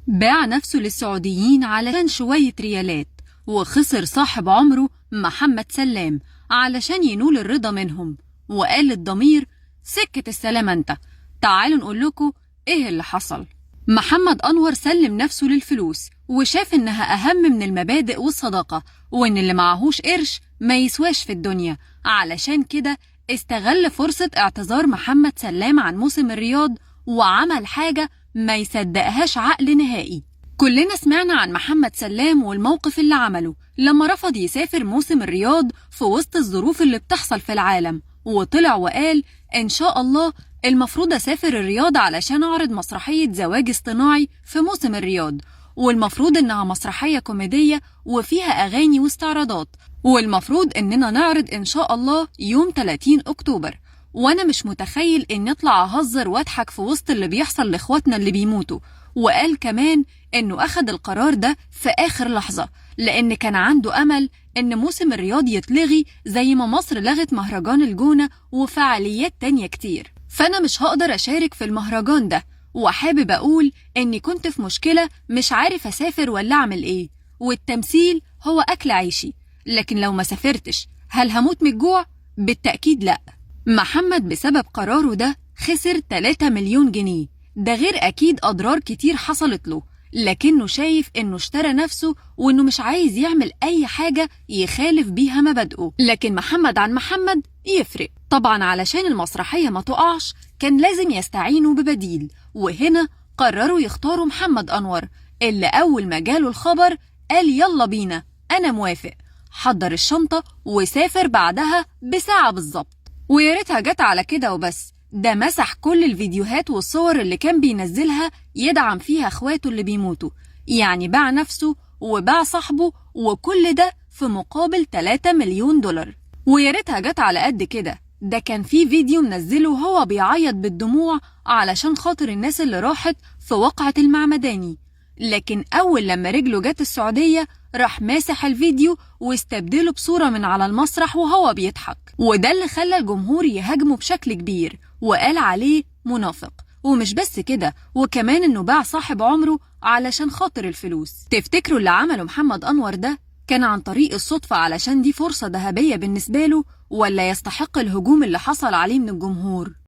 باع نفسه للسعوديين علشان شوية ريالات، وخسر صاحب عمره محمد سلام علشان ينول الرضا منهم، وقال للضمير سكة السلامة انت. تعالوا نقول لكم ايه اللي حصل. محمد أنور سلم نفسه للفلوس وشاف إنها أهم من المبادئ والصداقة، وإن اللي معهوش قرش ما يسواش في الدنيا. علشان كده استغل فرصة اعتذار محمد سلام عن موسم الرياض وعمل حاجة ما يصدقهاش عقل نهائي. كلنا سمعنا عن محمد سلام والموقف اللي عمله لما رفض يسافر موسم الرياض في وسط الظروف اللي بتحصل في العالم، وطلع وقال إن شاء الله المفروض أسافر الرياض علشان أعرض مسرحية زواج اصطناعي في موسم الرياض، والمفروض إنها مسرحية كوميدية وفيها أغاني واستعراضات، والمفروض إننا نعرض إن شاء الله يوم 30 أكتوبر، وأنا مش متخيل إن أطلع أهزر وأضحك في وسط اللي بيحصل لإخواتنا اللي بيموتوا. وقال كمان إنه أخد القرار ده في آخر لحظة لأن كان عنده أمل إن موسم الرياض يتلغي زي ما مصر لغت مهرجان الجونة وفعاليات تانية كتير، فأنا مش هقدر أشارك في المهرجان ده، وحابب أقول إني كنت في مشكلة مش عارف أسافر ولا أعمل إيه، والتمثيل هو أكل عيشي، لكن لو ما سافرتش هل هموت من الجوع؟ بالتأكيد لأ. محمد بسبب قراره ده خسر 3 مليون جنيه، ده غير أكيد أضرار كتير حصلت له، لكنه شايف إنه اشترى نفسه وإنه مش عايز يعمل أي حاجة يخالف بيها مبادئه. لكن محمد عن محمد يفرق طبعا، علشان المسرحية ما تقعش كان لازم يستعينوا ببديل، وهنا قرروا يختاروا محمد أنور اللي أول ما جاله الخبر قال يلا بينا أنا موافق، حضر الشنطة وسافر بعدها بساعة بالظبط. ويا ريتها جت على كده وبس، ده مسح كل الفيديوهات والصور اللي كان بينزلها يدعم فيها اخواته اللي بيموتوا، يعني باع نفسه وباع صاحبه، وكل ده في مقابل 3 مليون دولار. ويا ريتها جت على قد كده، ده كان في فيديو منزله وهو بيعيط بالدموع علشان خاطر الناس اللي راحت في وقعة المعمداني، لكن أول لما رجله جت السعودية راح ماسح الفيديو واستبدله بصورة من على المسرح وهو بيضحك، وده اللي خلى الجمهور يهاجمه بشكل كبير وقال عليه منافق. ومش بس كده، وكمان انه باع صاحب عمره علشان خاطر الفلوس. تفتكروا اللي عمله محمد أنور ده كان عن طريق الصدفة علشان دي فرصة ذهبية بالنسبة له، ولا يستحق الهجوم اللي حصل عليه من الجمهور؟